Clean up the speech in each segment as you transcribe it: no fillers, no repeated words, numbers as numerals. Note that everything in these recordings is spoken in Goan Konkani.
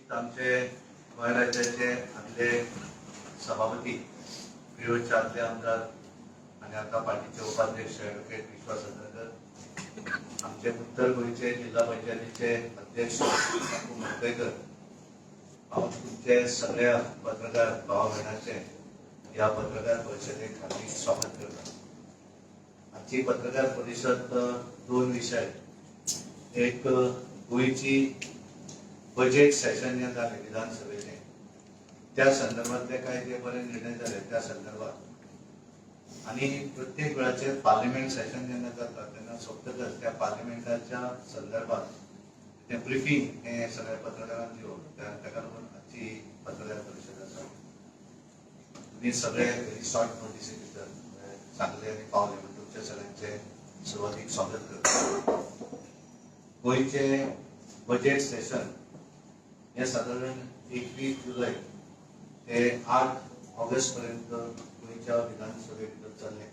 उपस्थित आमचे गोंय राज्याचे आदले सभापती, प्रियोळचे आदले आमदार आनी आतां पार्टीचे उपाध्यक्ष ॲडव्होकेट विश्वास हळदणकर, आमचे उत्तर गोंयचे जिल्हा पंचायतीचे अध्यक्ष बापू मडकयकर, हांव तुमचे सगळ्या पत्रकार भाव भयणाचे ह्या पत्रकार परिशदेक हार्दिक स्वागत करता. आजची पत्रकार परिषद दोन विशय. एक, गोंयची बजेट सेशन जें जालें विधानसभेचें, त्या संदर्भातले काय जे बरे निर्णय जाले त्या संदर्भात आनी प्रत्येक वेळाचेर पार्लिमेंट सेशन जेन्ना जाता तेन्ना सोंपतकच त्या पार्लिमेंटाच्या संदर्भात तें ब्रिफींग हें सगळ्या पत्रकारांक दिवप, ताका लागून आजची पत्रकार परिशद आसा. तुमी सगळे व्हेरी शॉर्ट नोटीसी भितर सांगले आनी पावले म्हण तुमच्या सगळ्यांचे सुरवातीक स्वागत करता. गोंयचे बजेट सेशन हे सादारण 21 जुलय ते 8 ऑगस्ट पर्यंत गोंयच्या विधानसभे भितर चल्लें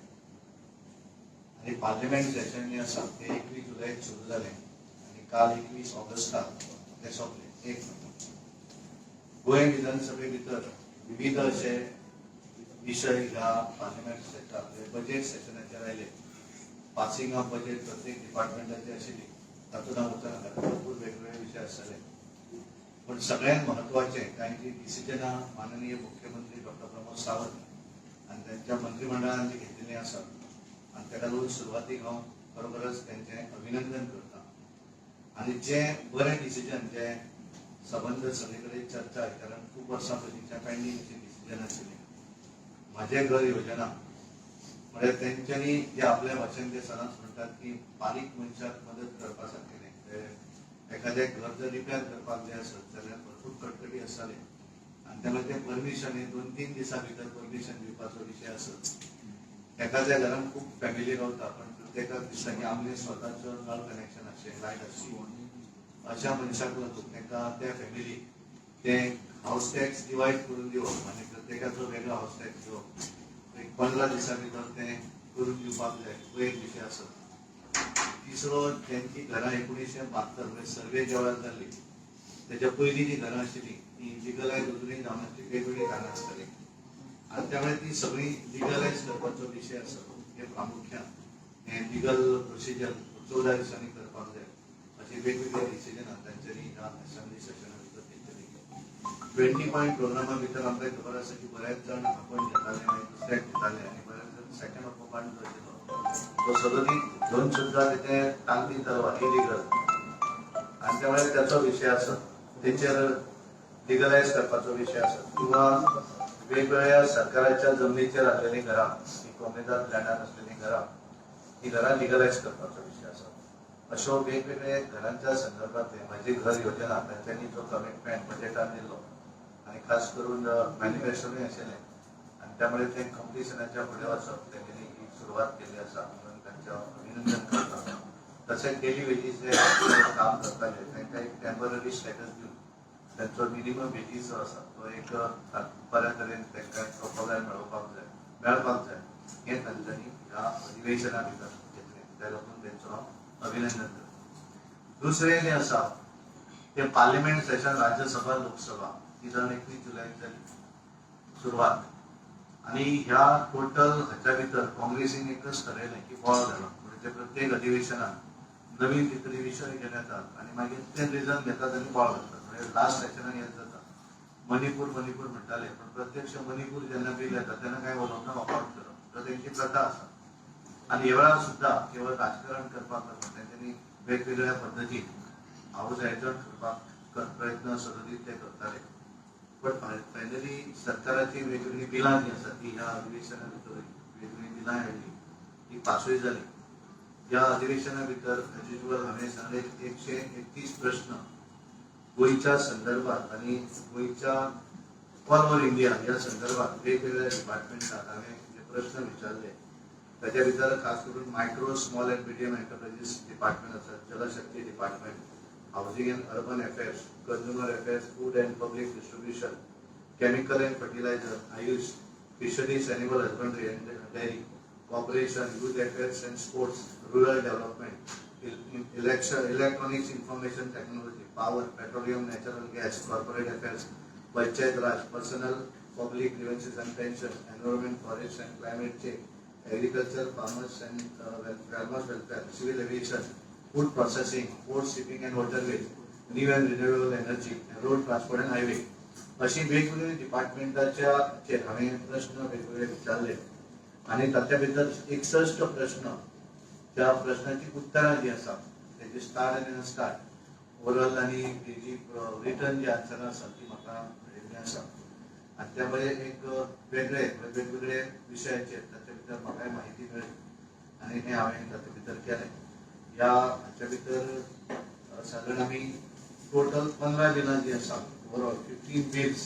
आनी पार्लिमेंट सेशन जें आसा तें 21 जुलयक सुरू जालें आनी काल 21 ऑगस्टाक तें सोंपलें. एक म्हयनो गोंय विधानसभे भितर विविध अशे विशय ह्या पार्लिमेंट सेशन, बजेट सेशनाचेर आयले. पासिंग ऑफ बजेट प्रत्येक डिपार्टमेंटाची आशिल्ली, तातूंत हांव वचना कारण भरपूर वेगवेगळे विशय आसतले. पण सगळ्यात महत्वाचे कांय जी डिसिजनां माननीय मुख्यमंत्री डॉक्टर प्रमोद सावंत आनी त्यांच्या मंत्रिमंडळान जी घेतलेली आसात आनी ताका लागून सुरवातीक हांव खरोखरच त्यांचें अभिनंदन करता. आनी जे बरें डिसिजन जे संबंद सगळे कडेन चर्चा, कारण खूब वर्सां पयलींच्या पेंडींग अशी डिसिजन आशिल्लें, माझे घर योजना. म्हळ्यार तेंच्यांनी जे आपल्या भाशेन ते सदांच म्हणटात की बारीक मनशाक मदत करपा सारकें न्ही. ते एखादें घर जर रिपेर करपाक जाय आसत जाल्यार भरपूर कटकटी आसताले आनी त्यामुळे ते परमिशन हे 2-3 दिसां भितर परमिशन दिवपाचो विशय आसत. एखाद्या घरान खूब फॅमिली रावता, पण प्रत्येकाक दिसता की आमगे स्वताचो नळ कनेक्शन आसचें, लायट आसची. अशा मनशाक लागून तांकां त्या फॅमिलीक ते हाऊस टॅक्स डिवायड करून दिवप आनी प्रत्येकाचो वेगळो हाऊस टॅक्स दिवप, एक 15 दिसां भितर तें करून दिवपाक जाय, हो एक विशय आसा. तिसरो, ज्यांची घरां 1972, म्हणजे सर्वे ज्या वेळार जाल्ली त्याच्या पयलीं जी घरां आशिल्ली ती लिगलायज अजुनूय जावनासली, वेगवेगळी घरां आसताली आनी त्यामुळे ती सगळी लिगलायज करपाचो विशय आसा. हे प्रामुख्यान हे लिगल प्रोसिजर 14 दिसांनी करपाक जाय, अशी वेगवेगळे डिसिजनां तांच्यांनी ह्या असेंब्ली सेशना भितर घेतलेली. 20 पॉयंट प्रोग्रामा भितर आमकां खबर आसा की बऱ्याच जाण आपण घेताले, मागीर दुसऱ्याक घेताले आनी बऱ्याच जाण सेकंड ऑक्युपंट जो आशिल्लो तो सदतीत घेवन सुद्दां तेचे तांकी तलवार इलिगल आनी त्यामुळे त्याचो विशय आसा, तेचेर लिगलायज करपाचो विशय आसा. किंवा वेगवेगळ्या सरकाराच्या जमनीचेर आसलेलीं घरां, ही कोमुनिदाद लँडार आसलेलीं घरां, ही घरां लिगलायज करपाचो विशय आसा. अश्यो वेगवेगळे घरांच्या संदर्भातले माझी घर योजना, तांच्यांनी जो कमिटमेंट बजेटान दिल्लो आनी खास करून मॅनिफेस्टोनूय आशिल्लें आनी त्यामुळे ते कंप्लिशनाच्या फुडें वचप तेंच्यांनी ही सुरवात केल्ली आसा म्हणून तांचें अभिनंदन करता. तशेंच डेली वेजीस जे काम करताले तांकां एक टेंपररी स्टेटस दिवन तांचो मिनिमम वेजीस जो आसा तो एक बऱ्या तरेन तांकां तो पगार मेळोवपाक जाय, मेळपाक जाय, हें तांच्यांनी ह्या अधिवेशना भितर घेतलें. त्या लागून तेंचो हांव अभिनंदन करता. दुसरें जें आसा तें पार्लिमेंट सेशन, राज्यसभा, लोकसभा ही जावन 21 जुलयाक जाली सुरवात आनी ह्या टोटल हाच्या भितर काँग्रेसीन एकच ठरयलें की बोवाळ घालप. म्हणजे ते प्रत्येक अधिवेशनात नवीन कितें तरी विशय घेवन येतात आनी मागीर ते रिजन घेतात आनी बोवाळ घालतात. म्हणजे लास्ट सेशनाक हें जाता, मणिपूर मणिपूर म्हणटाले, पण प्रत्यक्ष मणिपूर जेन्ना बील येता तेन्ना काय उलोवप ना, वॉकआउट करप, तर तेंची प्रथा आसा. आनी ह्या वेळार सुद्दां केवळ राजकारण करपाक लागून तेंच्यांनी वेगवेगळ्या पद्दतीन हाऊस एडजर्न करपाक प्रयत्न सदतीत ते करताले. पण फायनली सरकाराची वेगवेगळी बिलां जी आसा ती ह्या अधिवेशना भितर वेगवेगळी बिलां हाडली, ती पासूय जाली. ह्या अधिवेशना भितर एज युजल हांवें सांगलें, 131 प्रश्न गोंयच्या संदर्भात आनी गोंयच्या ऑल ओव्हर इंडिया ह्या संदर्भात वेगवेगळ्या डिपार्टमेंटात हांवें जे प्रश्न विचारले, ताच्या भितर खास करून Micro, Small and Medium Enterprises Department आसा, Jal Shakti Department, Housing and Urban Affairs, Consumer Affairs, Food and Public Distribution, Chemical and Fertilizer, Ayush, Fisheries, Animal Husbandry and Dairy, Corporation, Youth Affairs and Sports, Rural Development, Election, Electronics, Information Technology. Power, Petroleum, Natural Gas, Corporate Affairs, Panchayat Raj, Personnel, Public Grievances and Pension, Environment, Forest and Climate Change, Agriculture, Farmers and Farmers Welfare, Civil Aviation, Food Processing, Port, Shipping and Waterways, New and Renewable Energy, Road Transport and Highway. अशी वेगवेगळी डिपार्टमेंटाच्या चेर हांवें प्रश्न वेगवेगळे विचारले आनी ताच्या भितर 61 प्रश्न, त्या प्रश्नाची उत्तरां जी आसा तेजी स्टार आनी अनस्टार, ओरल आनी तेजी रिटर्न जी आन्सरां आसा ती म्हाका मेळिल्ली आसा. आनी त्या भायर एक वेगळे वेगवेगळे विशयाचेर ताच्या भितर म्हाकाय म्हायती मेळ्ळी आनी हें हांवें ताचे भितर केलें. ह्या हाच्या भितर सादारण आमी टोटल 15 बिलां जी आसा, ओवरऑल 15 बिल्स,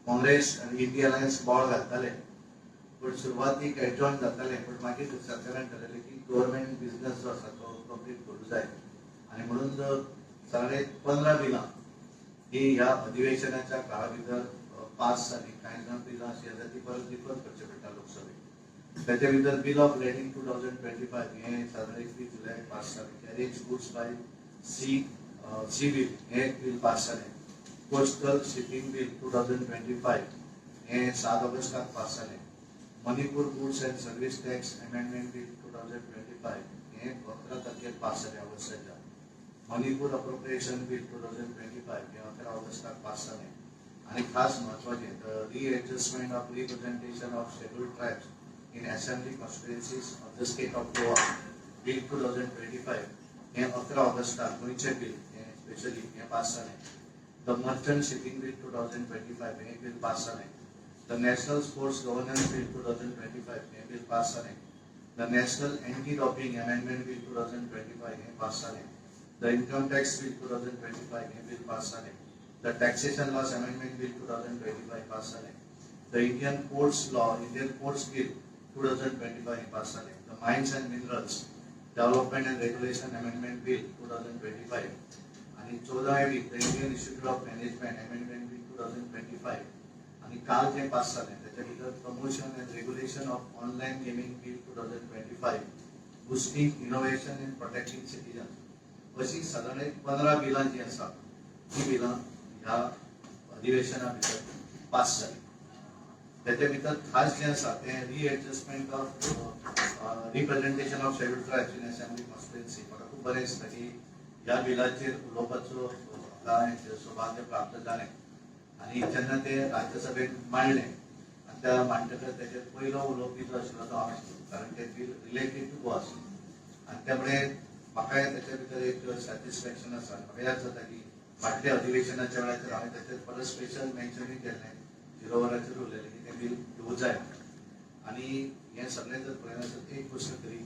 काँग्रेस आनी इंडिया अलायन्स बोवाळ घालताले, पण सुरवातीक एडजॉर्न जाताले, पण मागीर सरकारान ठरयलें की गव्हर्मेंट बिझनस जो आसा तो कंप्लीट करूं जाय आनी म्हणून सादारण एक 15 बिलां ही ह्या अधिवेशनाच्या काळा भितर पास जाली. कांय जाण बिलां अशी आसा ती परत रिफर करचे पडटा लोकसभेक. त्याच्या भितर Bill of Lading 2025 हें सादारण 21 जुलयाक पास जालें. Carriage Goods by Sea Bill हें एक बील पास जालें. Coastal Shipping Bill 2025 हें 7 ऑगस्टाक पास जालें. Manipur Goods and Service Tax Amendment Bill 2025 हें 11 तारखेर पास जालें ऑगस्टाच्या. Manipur Appropriation Bill 2025 हें 11 ऑगस्टाक पास जालें. आनी खास म्हत्वाचें, the Readjustment of Representation of Scheduled Tribes in Assembly Constituencies of the State of Goa Bill 2025 हें 11 ऑगस्टाक गोंयचें बील हें स्पेशली हें पास जालें. The Merchant Shipping Bill 2025 हें बील पास जालें. The National Sports Governance Bill 2025 हें बील पास जालें. The National Anti Doping Amendment Bill 2025 हें पास जालें. The Income Tax Bill 2025 हें बील पास जालें. The Taxation Laws Amendment Bill 2025 pass जालें. The Indian Ports Bill 2025 हें पास जालें. The Mines and Minerals Development and Regulation Amendment Bill 2025 आणि 14 bill, the Indian Institute of Management Amendment Bill 2025. आणि काल जे पास जालें त्याच्या भितर Promotion and Regulation of Online Gaming Bill 2025, Boosting Innovation and Protecting Citizen, अशी सादारण एक 15 बिलां जी आसा ती बिलां ह्या अधिवेशना भितर पास जाली. त्याच्या भितर खास जें आसा तें Readjustment of Representation of Scheduled Tribes in Assembly Constituency. म्हाका खूब बरें दिसता की ह्या बिलाचेर उलोवपाचो म्हाका एक सौभाग्य प्राप्त जालें आनी जेन्ना ते राज्यसभेत मांडलें आनी त्या मांडटकच तेचेर पयलो उलोवपी जो आशिल्लो तो हांव आशिल्लो, कारण ते बील रिलेटेड टू गोवा आशिल्लें आनी त्यामुळे म्हाकाय त्याच्या भितर एक सॅटिस्फॅक्शन आसा. म्हाका याद जाता की फाटल्या अधिवेशनाच्या वेळाचेर हांवें ताचेर परत स्पेशल मेन्शनूय केल्लें, झिरो वराचेर उरलेलें की तें बील घेवूं जाय. आनी हें सगळें जर पळयना जाल्यार एक गोश्ट तरी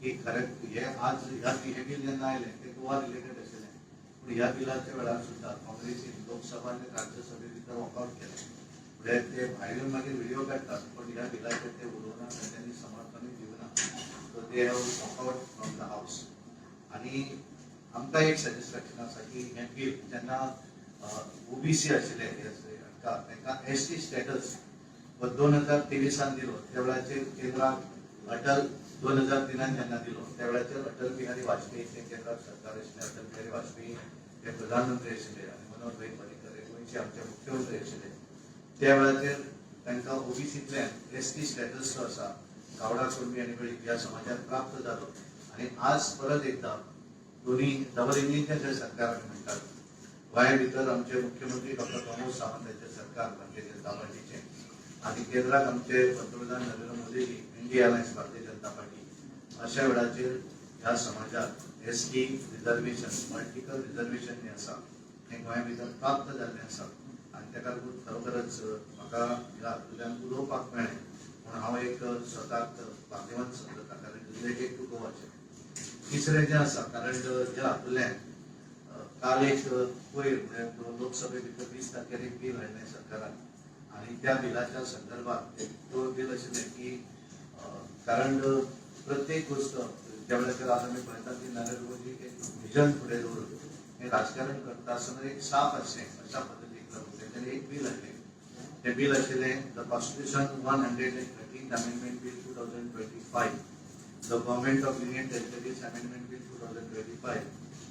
की खरें हें आज ह्या हें बील जेन्ना आयलें तें गोवा रिलेटेड आशिल्लें, पूण ह्या बिलाच्या वेळार सुद्दां काँग्रेसीन लोकसभा आनी राज्यसभे भितर वॉकआउट केलें. म्हणजे ते भायर येवन मागीर व्हिडिओ काडटात, पण ह्या बिलाचेर ते उलोवना आनी त्यांनी समर्थनूय दिवना. So they have walkout from the house. आनी आमकां एक सॅटिस्फॅक्शन आसा की हें बील जेन्ना ओबीसी आशिल्ले हांकां तांकां एसटी स्टेटस 2023 दिलो, त्या वेळाचेर केंद्राक अटल 2003 जेन्ना दिलो त्या वेळाचेर अटल बिहारी वाजपेयीचे केंद्रात सरकार आशिल्लें. अटल बिहारी वाजपेयी हे प्रधानमंत्री आशिल्ले आनी मनोहर भाई पर्रीकर हे गोंयचे आमचे मुख्यमंत्री आशिल्ले. त्या वेळाचेर तांकां ओबीसींतल्यान एसटी स्टेटस जो आसा गावडा, कुणबी आनी वेळीप ह्या समाजात प्राप्त जालो. आनी आज परत एकदा दोन्ही डबल इंजिनचें जे सरकार आमी म्हणटात, गोंया भितर आमचे मुख्यमंत्री डॉक्टर प्रमोद सावंत यांचे सरकार भारतीय जनता पार्टीचे आनी केंद्रात आमचे पंतप्रधान नरेंद्र मोदीजी, India alliance, Bharatiya Janata party, अशा वेळाचेर ह्या समाजात एसटी रिजर्वेशन, पॉलिटिकल रिजर्वेशन जें आसा हें गोंया भितर प्राप्त जाल्लें आसा. आनी ताका लागून खरोखरच म्हाका ह्या हातूंतल्यान उलोवपाक मेळ्ळें म्हणून हांव एक स्वताक भाग्यवंत समजता, कारण रिलेटेड टू गोवाचें. तिसरें जें आसा, कारण ज्या हातूंतल्यान काल एक पयर म्हणजे लोकसभे भितर 20 तारखेर एक बील हाडलें सरकारान आनी त्या बिलाच्या संदर्भात एक तो बील आशिल्लें की कारण प्रत्येक गोश्ट ज्या वेळाचेर आज आमी पळयतात की नरेंद्र मोदी एक विजन फुडें दवरून हें राजकारण करता आसतना एक साफ आसचें अशा पद्दतीक लागून तेंच्यांनी एक बील हाडलें. तें बील आशिल्लें the Constitution 113 Amendment Bill 2025, the Government of Union Territories Amendment Bill 2025,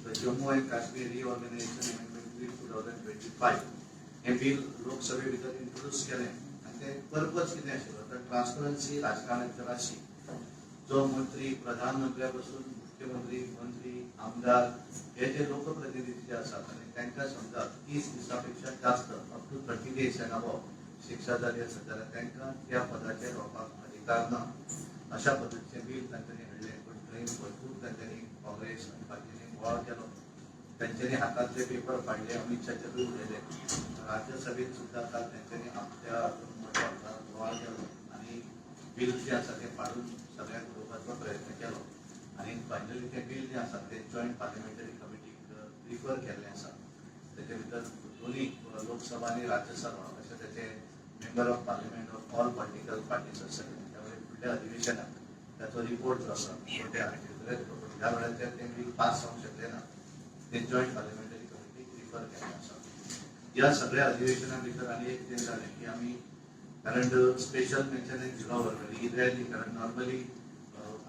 the Jammu and Kashmir Reorganisation Amendment Bill 2025 हें बील लोकसभे भितर इंट्रोड्यूस केलें. आनी तें पर्पज कितें आशिल्लो तर ट्रान्सपरन्सी राजकारणात भितर आसची. जो मंत्री, प्रधानमंत्र्या पासून मुख्यमंत्री, मंत्री, आमदार हे जे लोकप्रतिनिधी जे आसात आनी तांकां समजा 30 दिसां पेक्षा जास्त, up to 30 days and above शिक्षा जाली आसत जाल्यार तांकां त्या पदाचेर रावपाक अधिकार ना, अशा पद्दतीचें बील तांच्यांनी हाडलें. पूण थंय भरपूर तांच्यांनी काँग्रेस आनी बाकींनी बोवाळ केलो. तांच्यांनी हातांतले पेपर फाडले, अमित शाहचेरूय उलयले. राज्यसभेत सुद्दां काल तांच्यांनी आपल्या मोठ्या बोवाळ केलो आनी बील जें आसा तें फाडून सगळ्यांक उडोवपाचो प्रयत्न केलो. आनी फायनली तें बील जें आसा तें जॉयंट पार्लिमेंटरी कमिटीक रिफर केल्लें आसा. तेजे भितर दोनी लोकसभा आनी राज्यसभा अशे तेचे member of parliament of all political parties आसतले. त्यामुळे फुडल्या अधिवेशनात त्याचो रिपोर्ट जो आसा तो ते हाडटले. पण ह्या वेळाचेर तें बील पास जावंक शकलें ना. ते जॉयंट पार्लिमेंटरी कमिटीक रिफर केल्लें आसा. ह्या सगळ्या अधिवेशना भितर आनी एक जें जालें की आमी, कारण स्पेशल मेन्शन एक झिरो व्हरतली रॅली, कारण नॉर्मली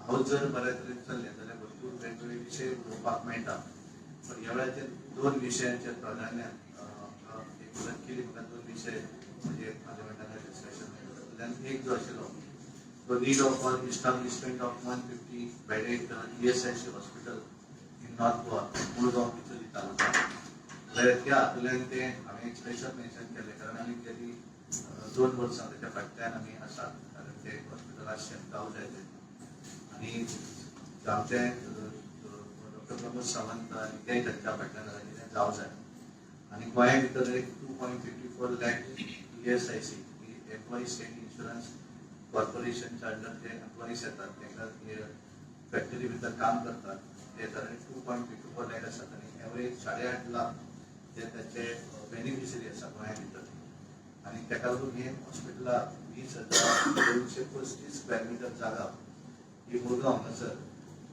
हाऊस जर बऱ्या तरेन चल्लें जाल्यार भरपूर वेगवेगळे विशय उलोवपाक मेळटा. पण ह्या वेळाचेर दोन विशयांचेर प्राधान्यान एक लक्कीली म्हाका दोन विशय म्हणजे पार्लिमेंटान डिस्कशन मेळटा. तातूंतल्यान एक जो आशिल्लो तो need of for establishment of 150 bedded ESIC hospital in North Goa, Murgaon, Bicholim taluka. जाल्यार त्या हातूंतल्यान तें हांवें एक स्पेशल मेन्शन केलें, कारण आमी गेली 2 वर्सां त्याच्या फाटल्यान आमी आसात, कारण ते हॉस्पिटल आसचें, जावं जाय तें. आनी आमचे डॉक्टर प्रमोद सावंत आनी ते तांच्या फाटल्यान आसा की तें जावं जाय. आनी गोंया भितर एक 2.54 lakh ESIC, Employee State Insurance कॉर्पोरेशनच्या under जे एम्प्लॉईज येतात, तांकां फॅक्टरी भितर काम करतात ते साधारण 2.54 lakh आसात आनी एवरेज 8.5 लाख जे ताचे बेनिफिशरी आसा गोंया भितर. आनी ताका लागून हे हॉस्पिटलाक 20,235 स्क्वेअर मिटर जागा ही मुरगांव हांगासर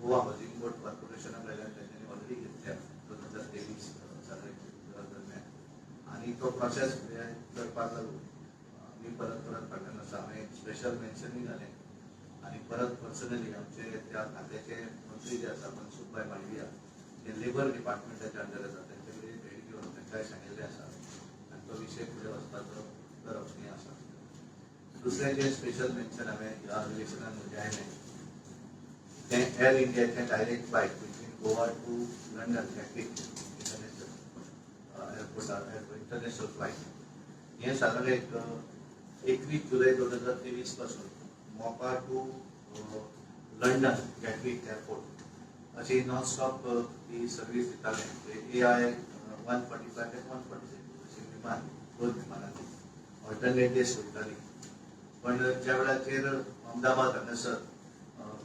गोवा हावसिंग बोर्ड कॉर्पोरेशना कडल्यान तांच्यांनी ऑलरेडी घेतल्या 2023 सालाच्या दरम्यान. आनी तो प्रोसेस फुडें करपाक लागून आमी परत परत फाटल्यान आसा. हांवें स्पेशल मेन्शनूय घालें आनी परत पर्सनली आमचे त्या खात्याचे मंत्री जे आसा मनसुखभाई मांडविया, ते लेबर डिपार्टमेंटाच्या अंडर आसा, तांचे कडेन भेट घेवन तांकां सांगिल्लें आसा आनी तो विशय फुडें वचपाचो करप हें आसा. दुसरें जें स्पेशल मेन्शन हांवें ह्या अधिवेशनान म्हजें आयलें तें एअर इंडियाचें direct flight between Goa to London, Gatwick International एअरपोर्टार international flight. हें साधारण एक 21 जुलय 2023 पासून Mopa to London Gatwick airport अशी नॉन स्टॉप ही सर्वीस दिताले. AI 145 ते 146 अशी विमान, दोन विमानांनी ऑल्टरनेट डेज वयताली. पण ज्या वेळाचेर अहमदाबाद हांगासर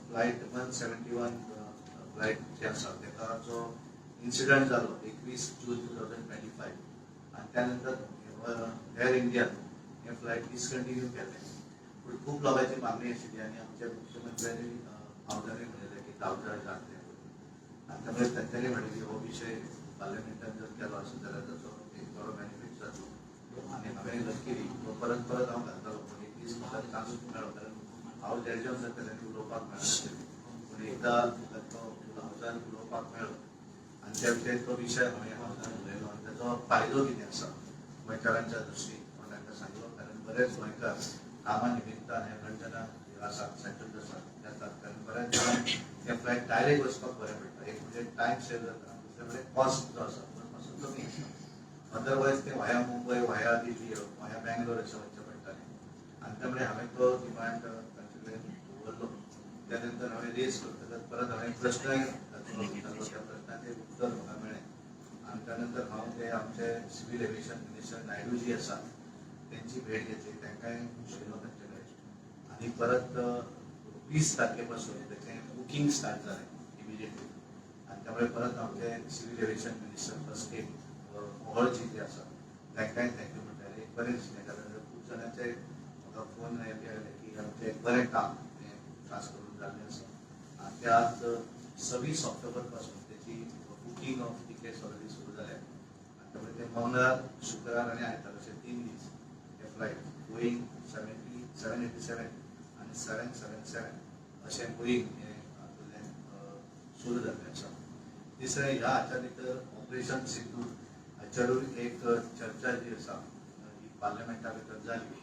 फ्लायट 171 फ्लायट जे आसा तेका जो इन्सिडंट जालो 21 जून 2025, आनी त्या नंतर एअर इंडियान हें फ्लायट डिसकंटिन्यू केलें. पूण खूब लोकांची मागणी आशिल्ली आनी आमच्या मुख्यमंत्र्यांनी हावजांनी म्हणलेलें की जावं जाय जातलें. आनी त्यामुळे तांच्यांनी म्हणलें की हो विशय पार्लमेंटान जर केलो आसत जाल्यार ताचो एक बरो बेनिफीट जातलो. आनी हांवें लक्कीली तो परत परत हांव घालतालो, पूण एक दीस म्हाका चान्सूच मेळ्ळो, कारण हांव जेजम जाताले, उलोवपाक मेळनाशिल्लें. पूण एकदां म्हाका तो हावजान उलोवपाक मेळ्ळो आनी त्या विशय तो विशय हांवें हावजान उलयलो आनी ताचो फायदो कितें आसा गोंयकारांच्या दृश्टीन म्हण तांकां सांगलो. कारण बरेच गोंयकार कामा निमित्तान हे लंडनाक आसात, सेटल्ड आसात, येतात. कारण बऱ्याच जाणांक ते फ्लायट डायरेक्ट वचपाक बरें पडटा. एक म्हणजे टायम सेव जाता, दुसरें म्हणजे कॉस्ट जो आसा तो मातसो कमी आसा. अदरवायज ते व्हाया मुंबय, व्हाया दिल्ली, व्हाया बँगलोर अशें वचचें पडटालें. आनी त्यामुळे हांवें तो डिमांड तांचे कडेन दवरलो. त्या नंतर हांवें रेज करतकच परत हांवें प्रश्नय ताचो विचारलो. त्या प्रश्नाचें उत्तर म्हाका मेळ्ळें. आनी त्या नंतर हांव ते आमचे सिव्हील एव्हिएशन मिनिस्टर नायडूजी आसा तेंची भेट घेतली, तांकांय उलयलो तांचे कडेन. आनी परत 20 तारखे पासून त्याचें बुकींग स्टार्ट जालें इमिजिएटली. आनी त्यामुळे परत आमचे सिव्हील एव्हिएशन मिनिस्टर फर्स्ट एक मोहोळजी जे आसा तांकांय thank you म्हणटा. एक बरें दिसलें, कारण खूब जाणांचे म्हाका फोन आयले की आमचें एक बरें काम हें खास करून जाल्लें आसा. आनी ते आज 26 ऑक्टोबर पासून त्याची बुकींग ऑफ तिकेट्स ऑलरेडी सुरू जाल्या. आनी त्यामुळे ते मंगळार, शुक्रार आनी आयतार अशे 3 दीस हे फ्लायट बोईंग 787 आनी 777 अशें बोईंग हें हातूंतल्यान सुरू जाल्लें आसा. तिसरें, ह्या हाच्या भितर ऑपरेशन सिंदूर हाचेरूय एक चर्चा जी आसा ही पार्लमेंटा भितर जाली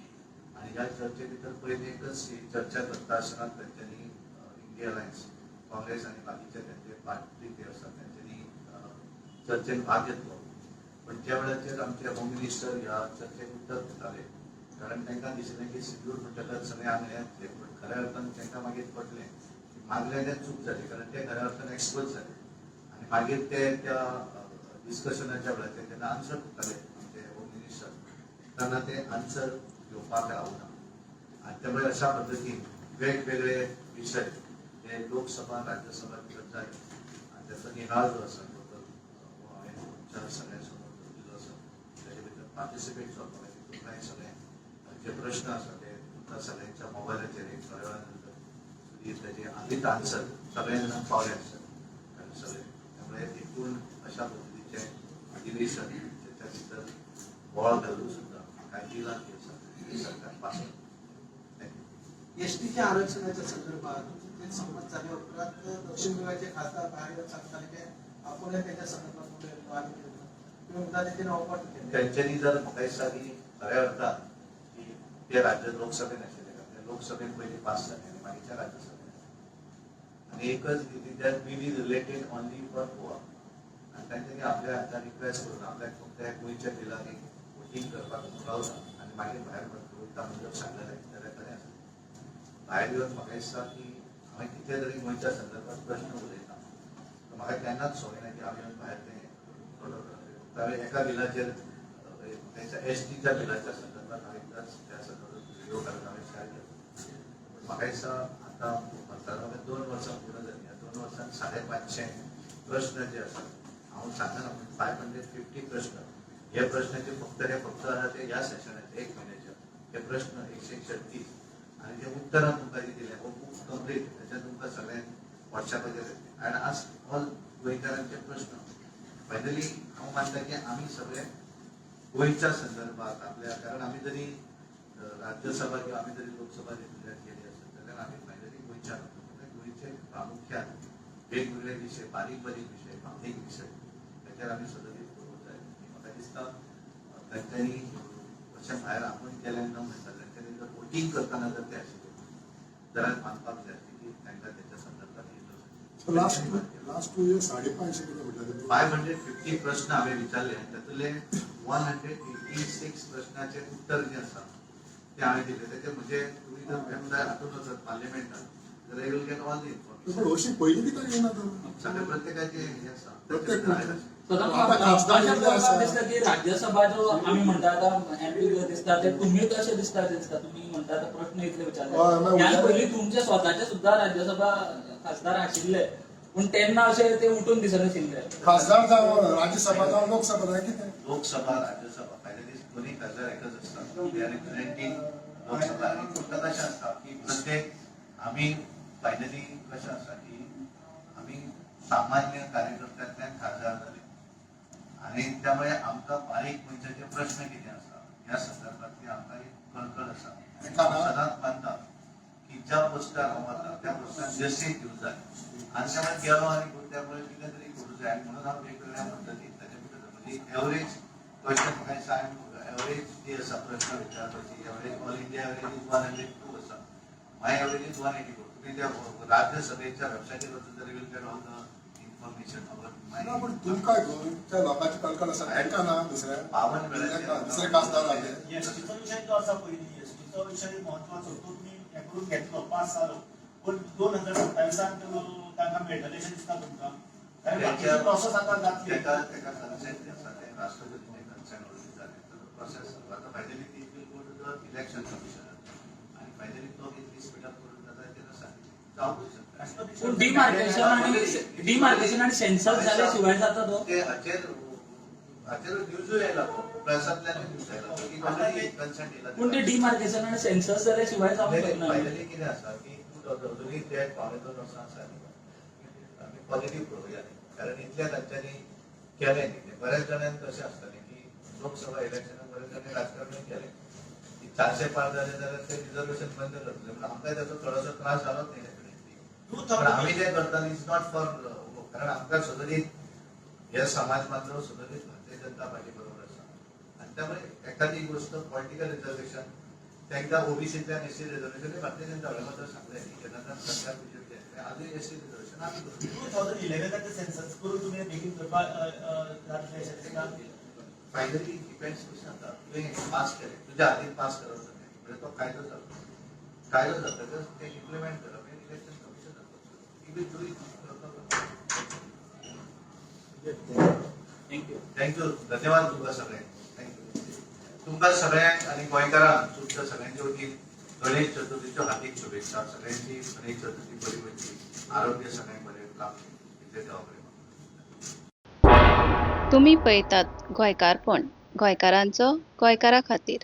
आनी ह्या चर्चे भितर पयलीं एकच ही चर्चा करता आसतना तेंच्यांनी इंडिया अलायन्स, काँग्रेस आनी बाकीचे तेंचे पार्टी जे आसा तेंच्यांनी चर्चेन भाग घेतलो. पण ज्या वेळाचेर आमचे होम मिनिस्टर ह्या चर्चेक उत्तर दिताले, कारण तांकां दिसलें की सिंदूर म्हणटकच सगळें आमी हें, पूण खऱ्या अर्थान तांकां मागीर पटलें की मागलें तें चूक जाली, कारण ते खऱ्या अर्थान एक्सपोज जाले. आनी मागीर ते त्या डिस्कशनाच्या वेळाचेर जेन्ना आन्सर दिताले आमचे होम मिनिस्टर, तेन्ना ते आन्सर घेवपाक रावना. आनी त्यामुळे अशा पद्दतीन वेगवेगळे विशय हे लोकसभा, राज्यसभा भितर जाले आनी त्याचो निहाळ जो आसा तो तर हो हांवें तुमच्या सगळ्यां समोर दवरिल्लो आसा. त्याचे भितर पार्टिसिपेट जावपाक जाय. तुमकां सगळे जे प्रश्न आसा ते तुमकां सगळ्यांच्या मोबायलाचेर एक थोड्या वेळा नंतर सुदीर त्याचे विथ आन्सर सगळ्या जाणांक पावले आसत. कारण सगळे त्यामुळे एकूण अशा पद्दतीचे अधिवेशन त्याच्या भितर बोळ घालून सुद्धा काय बिलां जी आसा ती सरकार पास करता. Thank you. एसटीच्या आरक्षणाच्या संदर्भात ते संमत झाल्या उपरांत दक्षिण गोव्याचे खासदार बाहेर येऊन सांगताले की आपण त्याच्या संदर्भात उलयलो आनी कितें तुम्ही म्हणटा तेजेर ऑफर केलें. त्यांच्यानी जर म्हाका दिसता की खऱ्या अर्थान की ते राज्य लोकसभेन आशिल्ले, कारण ते लोकसभेन पयलीं पास जाले आनी मागीरच्या राज्यसभेन. आनी एकच that bill is related only for Goa. आनी तांच्यांनी आपल्या हांगा रिक्वेस्ट करून आपल्याक फक्त ह्या गोंयच्या बिलांनी वोटींग करपाक गावता आनी मागीर भायर वयता म्हणून जर सांगलेलें जाल्यार खरें आसा. भायर येवन म्हाका दिसता की हांवें कितले तरी गोंयच्या संदर्भात प्रश्न उलयता, तर म्हाका केन्नाच संवय ना की हांव येवन भायर तें थोडो हांवें एका बिलाचेर, तेच्या एसटीच्या बिलाच्या संदर्भात हांवें एकदांच त्या संदर्भात व्हिडिओ काडून हांवें शेअर केलो. पूण म्हाका दिसता आतां मतदाराक 2 वर्सां पूर्ण जालीं. ह्या 2 वर्सांत 550 प्रश्न जे आसात, हांव सांगना, पूण 550 प्रश्न हे प्रश्नाचे फक्त हे फक्त आसा ते ह्या सेशनाचे एक म्हयन्याचे हे प्रश्न 136 आनी जे उत्तरां तुमकां जी दिलें हो बूक कंप्लीट त्याच्यात तुमकां सगळ्यांक वॉट्सॅपाचेर येतलें. आनी आज ऑल गोंयकारांचे प्रश्न फायनली हांव मानता की आमी सगळे गोंयच्या संदर्भात आपल्या, कारण आमी जरी राज्यसभा किंवा आमी जरी लोकसभा रिप्रेझेंट केली आसत जाल्यार आमी फायनली गोंयच्या आहात. गोंयचे प्रामुख्यान वेगवेगळे विशय, बारीक बारीक विशय, भावनीक विशय त्याचेर आमी सदनीत करूंक जाय. आनी म्हाका दिसता तांच्यांनी अशें भायर आपूण केलें ना म्हणटा, तांच्यांनी जर वोटींग करतना जर ते आशिल्ले जाल्यार मानपाक जाय आसलें की तांकां त्याच्या संदर्भात सो लास्ट 2 इयर्स 550 कितें म्हटलें तुम्ही? 550 प्रश्न हांवें विचारले आनी तातूंतले 186 प्रश्नाचे उत्तर जे आसा ते हांवें दिले. तेचे म्हणजे तुमी जर वेबसायट हातून वचत पार्लिमेंटात जाल्यार you will get all the पण इन्फॉर्मेशन. अशी पयलीं कित्याक येयना तर? सगळे प्रत्येकाचे हे आसा. प्रत्येक सदां आता खासदार अशें कितले आसा? पळोवपाक दिसता की राज्यसभा जो आमी म्हणटा आतां एमपी दिसता ते तुमीच अशें दिसता दिसता तुमी म्हणटा आतां प्रश्न इतले विचारले. हय, मागीर ह्यान पयलीं तुमचे स्वताचे सुद्दां राज्यसभा खासदार आशिल्ले, पूण तेन्ना अशें ते उठून दिसनाशिल्ले. खासदार जावं, राज्यसभा जावं, लोकसभा जावं, कितें? लोकसभा, राज्यसभा फायनली दोन्ही खासदार एकच असतात. They are representing Lok Sabha. आणि फक्त कशें आसता की प्रत्येक आमी फायनली कशें आसा की आमी सामान्य कार्यकर्त्यांतल्यान खासदार जाले आणि त्यामुळे आमकां बारीक मनशाचे प्रश्न कितें आसा ह्या संदर्भातली आमकां एक कळकळ आसा. आनी हांव सदांच मानता की ज्या पोस्टार हांव वता त्या पोस्टार जस्टीस दिवंक जाय. आनी त्यामुळे गेलो आनी त्यामुळे कितें तरी करूं जाय. आनी म्हणून हांव वेगवेगळ्या पद्दतीन ताच्या भितर म्हणजे एवरेज क्वेश्चन म्हाका दिसता एवरेज जी आसा प्रश्न विचारपाची average all India average is 102 आसा. My average is 184. तुमी त्या राज्यसभेच्या वेबसायटीर वचून जर will get all the information about ना, my पण तुमकां गोंयच्या लोकांची कळकळ आसा, तांकां ना दुसऱ्या 52 वेळाचेर. दुसरे खासदार आले. एसटीचो विशय जो आसा पयलीं एसटीचो विशय म्हत्वाचो, तो तुमी हें करून घेतलो, पास जालो, पूण 2027 तांकां मेळटलें अशें दिसता तुमकां? कारण बाकीची प्रोसेस आतां जातली. तेका तेका कन्सेंट जे आसा ते राष्ट्रपतीचे कन्सेंट ऑलरेडी जालें. तर प्रोसेस आतां फायनली ती will go to the election commissioner आणि फायनली तो कितली स्पीड अप करून जाता तेका सांगितलें जावंकूच शकता. राष्ट्रपती पूण डिमार्केशन आणि सेन्सस जाल्या शिवाय जाता तो? ते हाचेर हाचेर न्यूजूय आयला, प्रेसांतल्यानूय न्यूज आयला की ऑलरेडी कन्सेंट दिला. पूण ते डिमार्केशन आणि सेन्सस जाल्या शिवाय जावंक शकना. फायनली कितें आसा की अजुनूय ते 1.75 वर्सां आसा न्ही, आमी पॉझिटीव पळोवया न्ही, कारण इतल्या तांच्यांनी केलें न्ही तें. बऱ्याच जाणांक कशें आसतालें की लोकसभा इलेक्शनाक बऱ्याच जाणांनी राजकारणूय केलें की 400 पार जाले जाल्यार ते रिजर्वेशन बंद करतले म्हणून. आमकां ताचो थोडोसो त्रास जालोच न्ही डेफिनेटली. पण आमी जें करता is not for, कारण आमकां सदनीत हे समाज बांधव सदनीच भारतीय जनता पार्टी बरोबर आसा आनी त्यामुळे एखादी गोष्ट पॉलिटिकल रिझर्वेशन तांकां ओबीसींतल्यान एससी रिझर्वेशन हे भारतीय जनता पार्टी मात्र सांगलें की जेन्ना सरकार बीजेपी येतलें आजूय एससी रिझर्वेशन आमी करूं. 2011आचें सेन्सस करून तुमी बेगीन करपाक जातलें अशें दिसता. फायनली डिपेंड्स कशें जाता, तुवें पास केलें, तुज्या हातीन पास करप जालें म्हणजे तो कायदो जालो, कायदो जातकच तें इम्प्लिमेंट करप हें election commission he will do it. Thank you. Thank you, धन्यवाद तुमकां सगळ्यांक. Thank you तुमकां सगळ्यांक आनी गोंयकारांक तुमच्या सगळ्यांच्या वतीन गणेश चतुर्थीच्यो हार्दीक शुभेच्छा. सगळ्यांची गणेश चतुर्थी बरी वचची, आरोग्य सगळ्यांक बरें लाभचें इतलें देवा कडेन मागता. तुमी पळयतात गोंयकारपण, गोंयकारांचो गोंयकारा खातीर.